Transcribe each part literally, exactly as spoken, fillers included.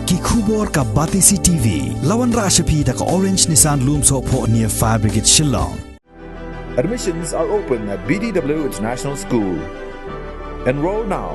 Ki khubor ka Batesi T V. La wanrah sha phi da ka Orange Nissan Lumsohphoh near Fire Brigade Shillong. Admissions are open at B D W International School. Enroll now.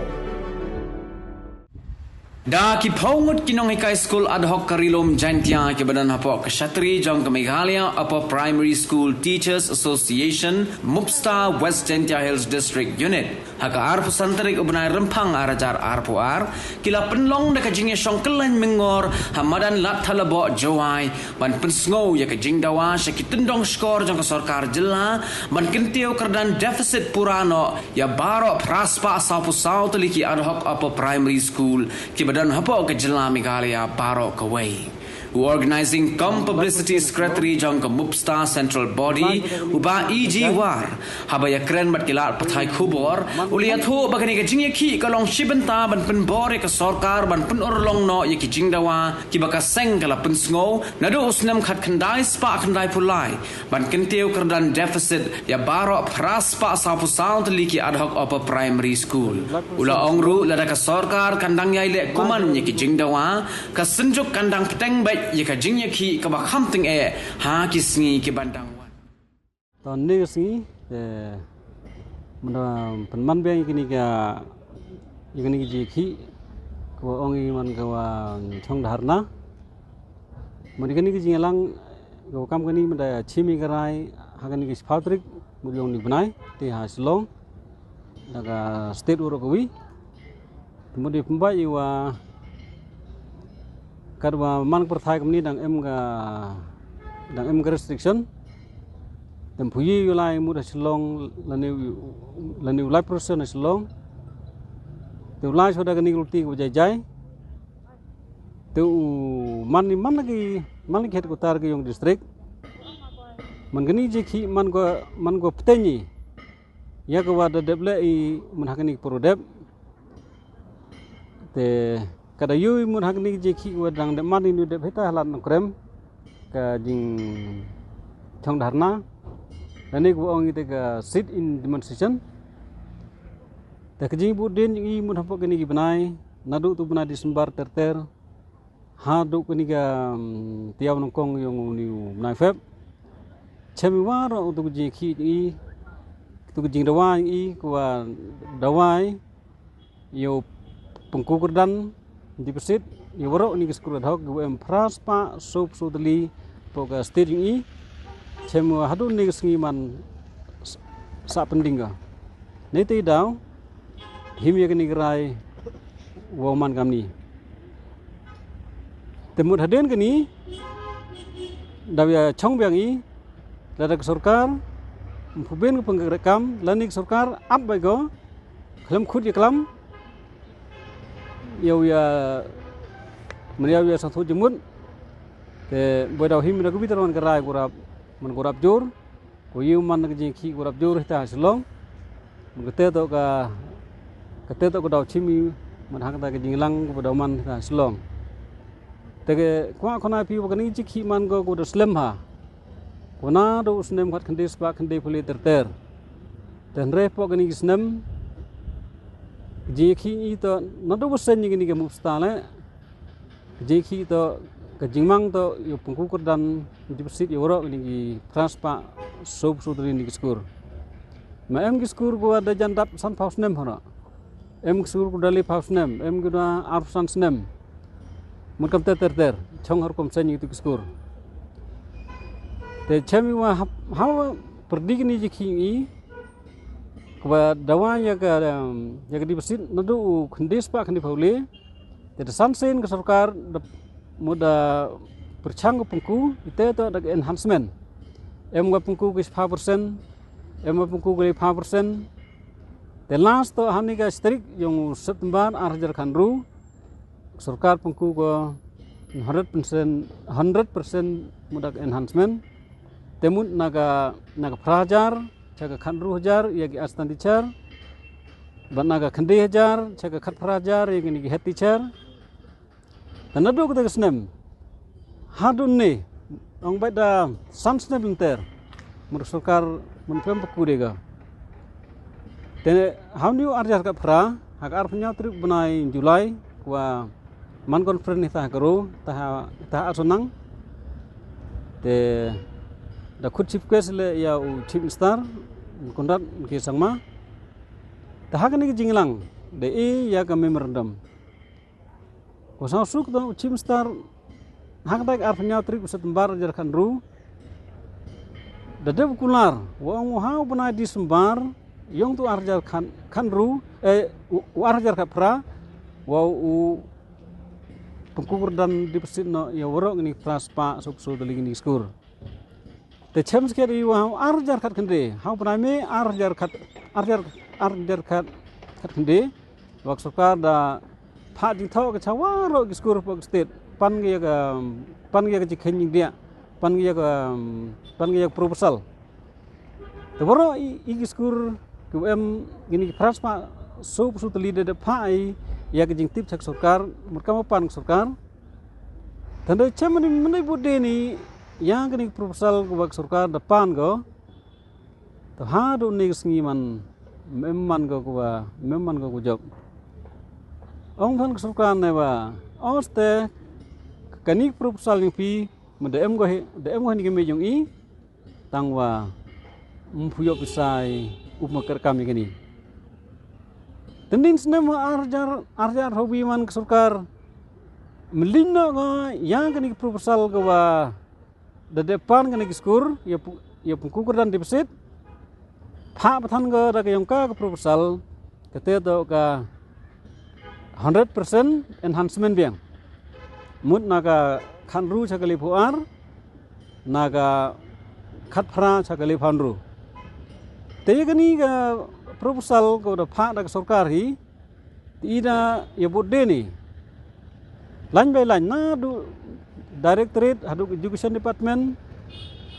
Da ki phew ngut ki nonghikai skul ad hoc ka Ri Lum Jaintia kiba don hapoh ka shatri jong ka Meghalaya Upper Primary School Teachers Association, MUPSTA, West Jaintia Hills District Unit, ha ka arphew san tarik u bnai Rymphang ar hajar arphew ar, ki la pynlong da ka jingïashong kyllaiñ myngor ha madan Lad Thadlaboh, Jowai, ban pynsngew ïa ka jingdawa sha ki tyndong shkor jong ka sorkar jylla ban kyntiew kyrdan deficit pura noh ïa baroh phra spah sawphew saw tylli ki ad hoc Upper Primary School kiba don hapoh ka jylla Meghalaya baroh kawei. U Organising cum Publicity Secretary jong ka MUPSTA Central Body, u Bah E G War, haba ïakren bad ki lad pathai khubor, u la ïathuh ba kane ka jingïakhih ka long shi bynta ban pynbor ïa ka sorkar ban pynurlong noh ïa ki jingdawa kiba ka seng ka la pynsngew naduh u snem khatkhyndai spah khyndaiphew lai ban kyntiew kyrdan deficit ïa baroh phra spah sawphew saw tylli ki ad hoc Upper Primary School. U la ong ruh lada ka sorkar kan dang ïai leh kumne ïa ki jingdawa, ka synjuk kan dang bteng beit ïa ka jingïakhih kaba kham tyngeh ha ki sngi ki ban dang wan. Tang ne ka sngi te mynta pynman biang ïa kine ka, ïa kine ka jingïakhih kaba ong i man ka wa chong dharna. Mynta kine ka jingïalang kaba kam kane mynta chimi ka rai ha kane ka shiphew tarik mut ïong ni bnai te ha Shillong da ka state uro kawi. Te mut i pynbait i wa katba man ka pyrthai kumne dang em ka, dang em ka restriction. Te ym phuji u lai mut ha Shillong lane u, lane u lai person ha Shillong. Te u lai shuwa da kane ka luti kaba jai jai. Te u man ni man lagi, man lagi headquarter ka ïong district. Man kane jingïakhih man ko, man ko pteng i ïa ka wa da dep leh i mut ha kane ka por u dep. Te ka da ïohi mut ha kane ka jingïakhih wa dang dep man i nu dep hita ha Lad Nongkrem ka jingchong dharna. Lane ka wa ong i te ka sit in demonstration. Te ka jingbuddien jong i mut hapoh kine ki bnai naduh tu bnai December ter ter haduh kane ka, mm, tiew nyngkong ïong une u bnai Feb. Chem i waroh utu ka jingïakhih jong i, utu ka jingdawa jong i ka wa dawa i ïa u pynku kyrdan deficit ïa waroh kine ki skul ad hoc kiwa em phra spah sawphew saw tylli hapoh ka state jong i. Chem wa haduh kane ka sngi man s-, sah pending ka. Nete i daw him ïa kane ka rai wa man kamne. Te mut hadien kane daw ïa chong biang i lada ka sorkar ym phuben ka pynkreh kam lane ka sorkar ap bai ko khlem khut ïa klam ïa u ïa meriaw ïa sangthu jemut. Te boi daw him da ka bitar man ka rai kurap man kurap jur. Ko ïu man ka jingïakhih ka rap jur hita Shillong. Kata to ka, kata to ka daw chimi man hangta ka jinglang ka daw man hita Shillong. Te ka kwah khana phi wa kane ka jingïakhih man ko ka da slem ha. Ko naduh u snem khat khyndai spah khyndai phew le ter ter. Te hynrei hapoh kane ka snem ka jingïakhih ito naduh ba seng ïa kane ka MUPSTA le. Ka jingïakhih to, ka jingmang to ïa u pynku kyrdan deficit ïa waroh kine ki phra spah sawphew saw tylli ki skur. Ma em ki skur ko da jan dap san phew snem hana. Em ki skur ko da le phew snem, em ki da ar san snem. Mut kam ter ter ter, chong har kum seng ïa ki skur. Te chem ïa wa hap, ha pyrdi kine jingïakhih i, ka wa dawa ïa ka, ïa ka deficit naduh u khyndai spah khyndai phew le. Te da san sien ka sorkar da mut da pyrshang ka pynku ite to da ka enhancement. Em ka pynku ka spah percent, em ka pynku ka le phew percent. Te last to hani ka strik ïong u September ar hajar khanru. Sorkar pynku ko hundred percent, hundred percent mut da ka enhancement. Te mut na ka, na ka phra hajar cha ka khatru hajar ïa ki assistant teacher. Bad na ka khyndai hajar cha ka khatphra hajar ïa kine ki head teacher. Te naduh kata ka snem haduh ne ong bad da san snem lynter mut sorkar mut pynku de ka. Te ha une u ar hajar khatphra ha ka arphew hynñiew tarik bnai July wa man conference ni ta ha Garo, ta ha, ta ha Arsonang. Te da khut chief guest leh ïa u Chief Minister Conrad K Sangma. Te ha kane ka jingïalang da e ïa ka memorandum. Ko sngewsuk da u Chief Minister ha ka tarik arphew hynñiew tarik u September arhajar khatnru. Da dep kular wa ong u ha u bnai December ïong tu arhajar khat, khatnru, eh, u, u arhajar khatphra, wa u pynkup kyrdan deposit noh ïa waroh kine phra spah sawphew saw tylli kine ki skur. Te chem skhem ïa u ha u arhajar khatkhyndai, ha u bnai May arhajar khat, arhajar, arhajar khat, khatkhyndai. Wa ka sorkar da phah jingthoh ka cha waroh ki skur hapoh ka state. Pan ka ïa ka, pan ka ïa ka jingkheiñ jingdiah, pan ka ïa ka, pan ka ïa ka proposal. Te waroh i, i ki skur ki em kine ki phra spah sawphew saw tylli da dep phah i ïa ka jingtip cha ka sorkar, mut ka ma pan ka sorkar. Te da chem mynne, mynne bud de ni ïa kane ka proposal kaba ka sorkar da pan ko. Te haduh ne ka sngi man, mem man ko kaba, mem man ko kaba jop. Ong phan ka sorkar ne ba, oste kane ka proposal jong phi, ma da em ko hi, da em ko hi ni ka mei jong i, tang wa ym phu ïoh pisa i u ma kyrkam ïa kane. Te nin snem ha arhajar, arhajar arphew wi man ka sorkar mlien noh ko ïa kane ka proposal kaba da dep pan kane ki skur ïa pu-, ïa pynkup kyrdan deposit. Phah pathan ko da ka ïong ka ka proposal, kate to ka hundred percent enhancement biang. Mut na ka khatnru cha ka laiphew ar, na ka khatphra cha ka laiphew hynriew. Te ïa kane ka proposal ko da phah da ka sorkar hi, te i da ïa bud de ni. Line by line, naduh directorate, haduh education department,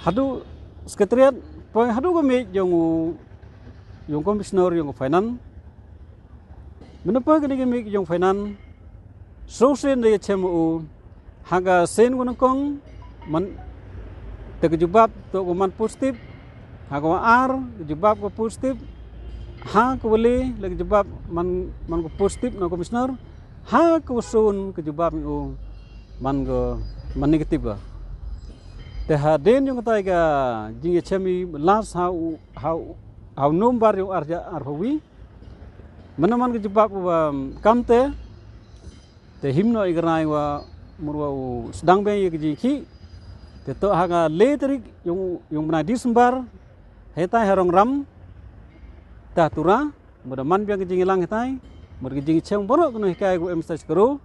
haduh secretariat, poi haduh ka mei jong u, jong commissioner, jong finance. Mynta poi kane ka mei jong finance, sngewsih da ïa chem u, ha ka sien ko nyngkong, man, te ka jubab to ko man positive, ha ka wa ar ka jubab ko positive, ha ka wa le le ka jubab man, man ko positive na commissioner, ha ka wa sun ka jubab mi u man ko man negative ko. Te hadien jong katai ka jingïachem i last ha u, ha u, ha u November jong arhajar arphew wi. Mynta man ka jubab ba kam te, te him noh i ka rai wa mur wa u sdang biang ïa ka jingkhih. Te to ha ka le tarik jong, jong bnai December, hetai ha Rongram, ta Tura, mur da man biang ka jingïalang hetai, mur ka jingchem baroh kano hikai ko em stage karo,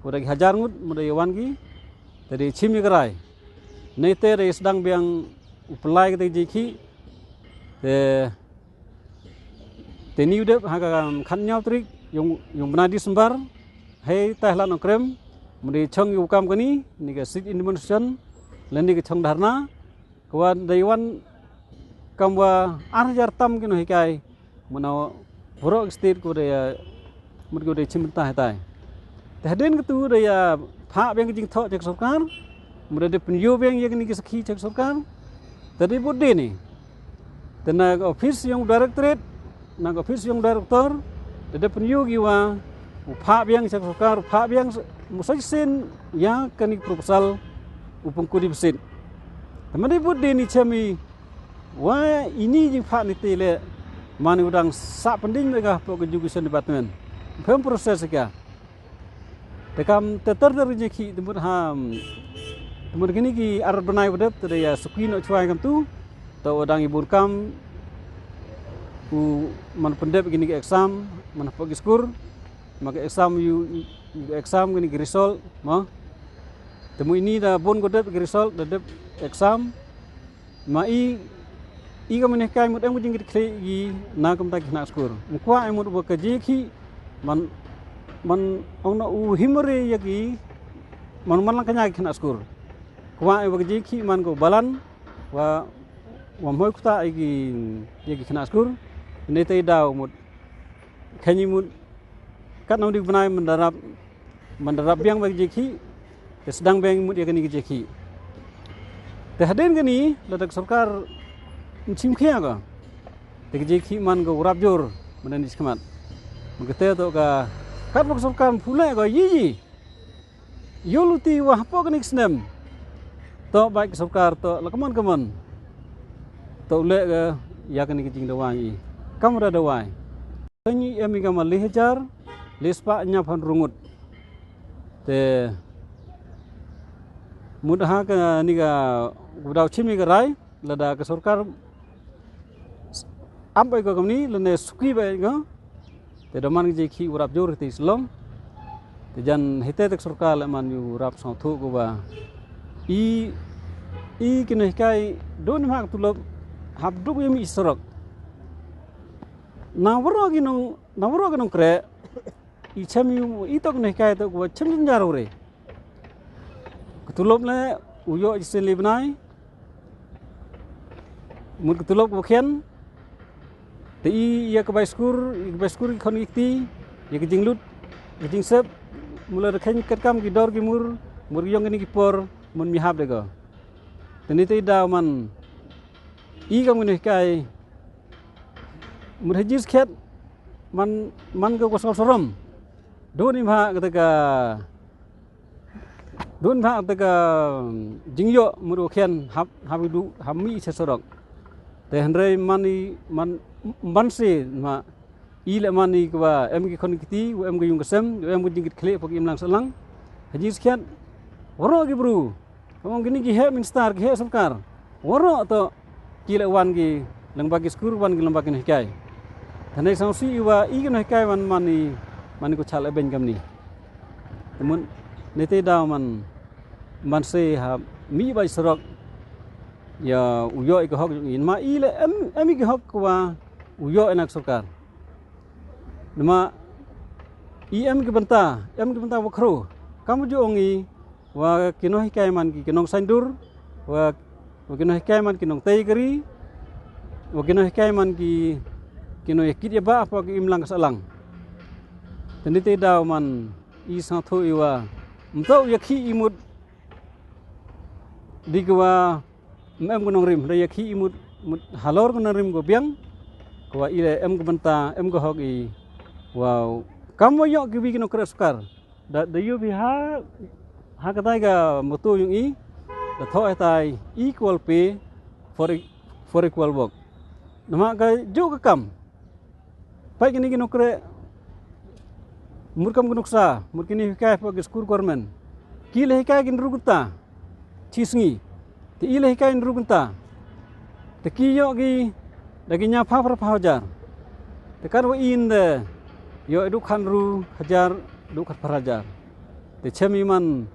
ko da ki hajar ngut, mur da ïa wan ki, te da ïa chim ïa ka rai. Nei te da ïa sdang biang u pynlai ka jingkhih, te Te ni u dep ha ka khatñiaw tarik yong, yong bnai December, hei tai hla nongkrem, mri chong yu kam kani, ni ka sit in demonstration, lani ka chong dharna, ka wan dei wan kam wa ar hajar tam kino hikai, mano borok state ko dei, mut ko dei chim tai tai. Te hadien katu da ïa phah biang ka jingthoh cha ka sorkar, mut da dei pynïoh biang ïa kani ka sakhi cha ka sorkar. Te dei bud dei ni. Te na ka office yong directorate, na ka office yong director, da dei pynïoh ki wa u phah biang cha ka sorkar, u phah biang musai sin ïa kani ka proposal u pynku di besit. Te mut dei bud dei ni chemi wa ini jingphah ni te le mani u dang sa pending me ka pok education department. Phem process ka. Te kam te ter ter jingkhih te mut ha, te mut kini ki ar bnai ba dep te da ïa suki noh chwa kam tu. Te u dang i bun kam u man pyndep kini ki exam, man pok ki skur, ma ki exam yu, yu exam kini ki result, ma. Te mut ini da bun ko dep ki result, da dep exam. Ma i, i ka mane kai mut em ka jingkit khlieh i na kumta ki khynnah skur. Mut kwah em mut ba ka jingkhih man, man ong na u himri ïa ki man, man lang kanya ki khynnah skur. Kwah em ba ka jingkhih man ko balan wa, wa moi kuta ïa ki, ïa ki khynnah skur. Ni te daw mut kani mut kat nong dik bnai man darap, man darap biang ba ka jingkhih, te sdang biang mut ïa kani ka jingkhih. Te hadien kani, la da ka sorkar nchim khia ka. Te ka jingkhih man ka urap jur, man ni chikmat. Man ka te to ka, kat ba ka sorkar pule ka yi yi. Ïoh luti wa hapoh kane ka snem. To bad ka sorkar to la ka mon ka mon. To leh ka ïa kane ka jingdawa ngi. Kam da dawa. Ngi em ïa ka ma le hajar le spah hynñiewphew hynriew ngut. Te mut ha kane ka u daw chim ïa ka rai lada ka sorkar ap bad ka kamni lane suki bad ka. Te da man ka jingkhih u rap jur te Shillong. Te jan hite te ka sorkar la man u rap sngewthuh ko ba i i kine hikai don ma ka tulop hap duk ïa mi surok. Na waroh ki nong na waroh ki nongkreh i chem ïa i tok ne hikai tok wa chem jynjar u re. Ka tulop le u ïoh i sien le bnai. Mut ka tulop ka khian. Te i ïa ka bai skur, ïa ka bai skur ki khon ki kti, ïa ka jinglut, ïa ka jingsep, mula da khein katkam ki dor ki mur, mur ki ïong kine ki por, mun mi hap de ko. Te ni te i daw man i kam kine hikai. Mut ha jingskhiat man man ka ko sngap sarom. Dun im ha kata ka dun ha kata ka jingïoh mut u khian hap hap du hap mi sha surok. Te hynrei man i man man si ma i le man i ka ba em ki khon ki kti, u em ka ïung ka sem, u em ka jingkit khlieh pok im lang sa lang. Ha jingskhiat waroh ki bru. Ka ong kine ki heh minister, ki heh sorkar. Waroh to ki leh wan ki lyngba ki skur, wan ki lyngba kine hikai. Te ne sngewsih i wa i kine hikai wan man i man i ko chal e beiñ kamni. Te mut ne te daw man man se ha mi bai surok. Ïa u ïoh i ka hok jong i ma i le em em i ka hok ko wa u ïoh i na ka sorkar. Namar i em ki bynta, em ki bynta wa khru. Kam ju ong i wa ki nonghikai man ki, ki nongsaiñdur, wa, wa ki nonghikai man ki nongtei kari, wa ki nonghikai man ki, ki nongïakit ïabah, wa ki im lang ka sahlang. Te ni te daw man i sngewthuh i wa ym toh ïa ki i mut di ki wa ym em ka nongrim, da ïa ki i mut, mut halor ka nongrim ka biang, ka wa i le em ka bynta, em ka hok i. Wow, kam wa ïoh ki wi ki nongkreh sorkar. Da, da ïoh bi ha, ha ka tai ka moto yung i, da thoh ha tai equal pay for e-, for equal work. Namar ka ju ka kam. Peit kine ki nongkreh. Mut kam ki nuksa, mut kine hikai pok ki skur government. Ki le hikai ki hynriew kynta. Chi sngi. Te i le hikai hynriew kynta. Te ki ïoh ki da ki ñiaw phaw phra phaw hajar. Te kat wa i nde ïoh i du khat hynriew hajar, du khat phra hajar. Te chem i man,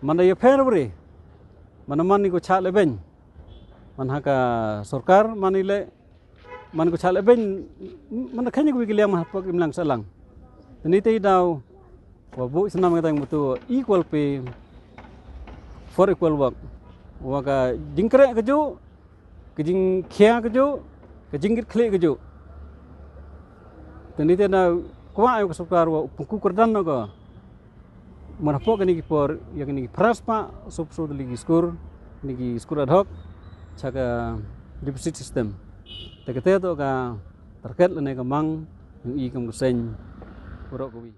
man da ïa pher bri. Man man i ko chah le beiñ. Man ha ka sorkar, man i le man ko chah le beiñ, man da khein ko wi ki liang ma pok im lang sahlang. Te ni te daw wa bu snam ka tang mutu equal pay for equal work. Wa ka jingkreh ka ju, ka jingkhia ka ju, ka jingkit khlieh ka ju. Te ni te daw kwah ïa ka sorkar wa u pynku kyrdan na ka. Mar hapoh kine ki por ïa kine ki phra spah sawphew saw tylli ki skur, kine ki skur ad hoc, cha ka deposit system. Te kata to ka target lane ka mang yung i kam ka seng, waroh ka wi.